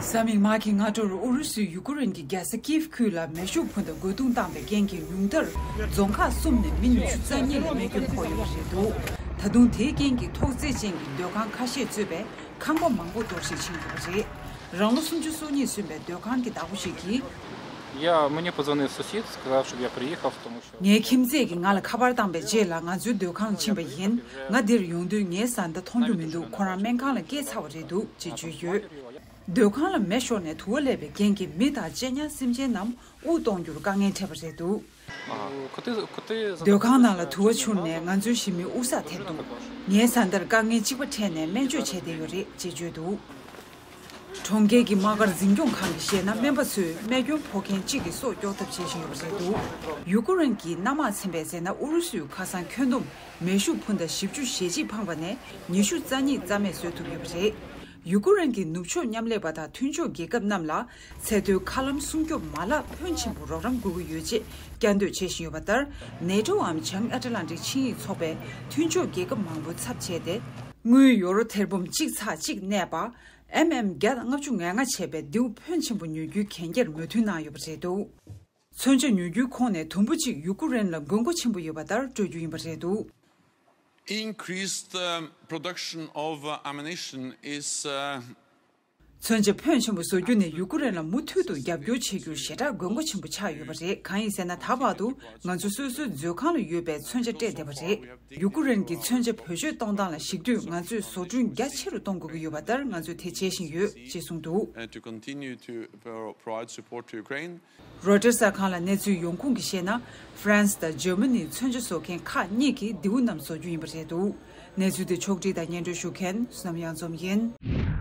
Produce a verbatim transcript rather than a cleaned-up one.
གཟའ་མིག་དམར་གྱི་སྔ་དྲོར་ཨུ་རུ་སུས་ཡུ་ཀེ་རེན་གྱི་རྒྱལ་ས་ཀིབ་ཁུལ་ལ་མེ་ཤུགས་འཕུར་མདའ་རྒོལ་རྡུང་བཏང་པའི་རྐྱེན་གྱིས་ཉུང་མཐར་རྫོང་ཁག་གསུམ་ནས་མི་ཉི་ཤུ་རྩ་གཉིས་ལ་རྨས་སྐྱོན་ཕོག་ཡོད་པ་རེད་འདུག། ད་དུང་དེའི་རྐྱེན་གྱིས་ཐོག་བརྩེགས་ཅན་གྱི་སྡོད་ཁང་ཁ་ཤས་གཙོས་པའི་ཁང་པ་མང་པོ་གཏོར་བཤིག་ཕྱིན་ཡོད་པ་རེད། རང་ལོ་སུམ་ཅུ་སོ་གཉིས་སོན་པའི་སྡོད་ཁང་གི་བདག་པོ་ཞིག་གིས། Я, мне позвонил сосед, сказал, чтобы я приехал, потому что... ངའི་ཁྱིམ་མཚེས་ཀྱིས་ང་ལ་ཁ་པར་བཏང་པའི་རྗེས་ལ་ང་ཚོའི་སྡོད་ཁང་ཕྱིན་པ་ཡིན། ང་འདིར་ཡོང་དུས་ངའི་བཟའ་ཟླ་མཐོང་རྒྱུ་མི་འདུག། ཁོ་རང་སྨན་ཁང་ལ་སྐྱེལ་ཚར་བ་རེད་འདུག་ཅེས་བརྗོད་ཡོད། སྡོད་ཁང་ལ་མེ་ཤོར་ནས་དུ་བ་སླེབས་པའི་རྐྱེན་གྱིས་མི་དང་གཅེན་ཉར་སེམས་ཅན་རྣམས་དབུགས་གཏོང་རྒྱུར་དཀའ་ངལ་འཕྲད་པ་རེད་འདུག། སྡོད་ཁང་ནང་ལ་དུ་བ་འཕྱུར་ནས་ང་ཚོའི་གཞིས་མི་དབུགས་བསགས་ཐེབས་འདུག། ངའི་བཟའ་ཟླར་དཀའ་ངལ་གཅིག་པ་འཕྲད་ནས་སྨན་བཅོས་བྱས་བསྡད་ཡོད་རེད་ཅེས་བརྗོད་འདུག། གྲོང་ཁྱེར་གྱི་དམག་སྒར་འཛིན་སྐྱོང་ཁང་གིས་བཤད་ན། སྨན་པ་ཚོས་རྨས་སྐྱོན་ཕོག་མཁན་གཅིག་གི་སྲོག་སྐྱོབ་ཐབས་བྱེད་བཞིན་ཡོད་པ་རེད་འདུག། ཡུ་ཀེ་རེན་གྱི་གནམ་དམག་ཚན་པས་བཤད་ན། ཨུ་རུ་སུས་ཁ་སང་ཁྱོན་བསྡོམས་མེ་ཤུགས་འཕུར་མདའ་བཞི་བཅུ་ཞེ་གཅིག་འཕངས་པ་ནས་ཉི་ཤུ་རྩ་གཉིས་རྩ་མེད་བཟོ་ཐུབ་ཡོད་པ་རེད། ཡུ་ཀེ་རེན་གྱི་ནུབ་ཕྱོགས་མཉམ་ལས་པ་དང་མཐུན་ཕྱོགས་རྒྱལ་ཁབ་རྣམས་ལ་ཚད་མཐོའི་མཁའ་ལམ་སྲུང་སྐྱོབ་མ་ལག་ཕོན་ཆེན་པོ་རོགས་རམ་དགོས་ཀྱི་ཡོད་ཅེས་བསྐྱར་ཟློས་བྱེད་བཞིན་ཡོད་པ་ལྟར། ནེ་ཊོའམ་བྱང་ཨེཊ་ལན་ཊིག་ཆིངས་ཡིག་ཚོགས་པའི་མཐུན་ཕྱོགས་རྒྱལ་ཁབ་མང་པོའི་ཚབ་བྱས་ཏེ། དངུལ་ཡོ་རོ་ཐེར་འབུམ་གཅིག་ཚེག་གཅིག་གནས་པ། ཨེམ་ཨེམ་བརྒྱ་དང་ལྔ་བཅུ་ང་ལྔ་བྱས་པའི་མདེའུ་ཕོན་ཆེན་པོ་ཉོ་རྒྱུའི་གན་རྒྱར་མོས་མཐུན་གནང་ཡོད་པ་རེད་འདུག། མཚོན་ཆ་ཉོ་རྒྱུའི་ཁོངས་ནས་དུམ་བུ་གཅིག་ཡུ་ཀེ་རེན་ལ་དགོས་མཁོ་ཆེན་པོ་ཡོད་པ་ལྟར་སྤྲོད་རྒྱུ་ཡིན་པ་རེད་འདུག། Increased um, production of uh, ammunition is uh, མཚོན་ཆ་ཕོན་ཆེན་པོ་བཟོ་རྒྱུ་ནི་ཡུ་ཀེ་རེན་ལ་མུ་མཐུད་དུ་རྒྱབ་སྐྱོར་བྱེད་རྒྱུར་ཞེ་དྲག་དགོས་མཁོ་ཆེན་པོ་ཆགས་ཡོད་པ་རེད། གང་ཡིན་ཟེར་ན། ད་བར་དུ་ང་ཚོ་སོ་སོའི་མཛོད་ཁང་ལ་ཡོད་པའི་མཚོན་ཆ་སྤྲད་བསྡད་པ་རེད། ཡུ་ཀེ་རེན་གྱི་མཚོན་ཆ་བེད་སྤྱོད་གཏོང་སྟངས་ལ་གཞིགས་དུས། ང་ཚོས་བཟོ་སྐྲུན་རྒྱ་ཆེ་རུ་གཏོང་དགོས་ཀྱི་ཡོད་པ་ལྟར། ང་ཚོས་དེ་བྱེད་བཞིན་ཡོད་ཅེས་གསུངས་འདུག། uh, to continue to pro- provide support to Ukraine. རོའི་ཊར་གསར་ཁང་ལ་གནས་ཚུལ་ཡོང་ཁུངས་ཀྱིས་བཤད་ན། ཧྥ་རན་སི་དང་འཇར་མ་ནིའི་མཚོན་ཆ་བཟོ་མཁན་ཁག་གཉིས་ཀྱིས་མདེའུ་རྣམས་བཟོ་རྒྱུ་ཡིན་པ་རེད་འདུག། གནས་ཚུལ་དེ་ཕྱོགས་སྒྲིག་དང་སྙན་སྒྲོན་ཞུ་མཁན་བསོད་ནམས་གཡང་འཛོམས་ཡིན།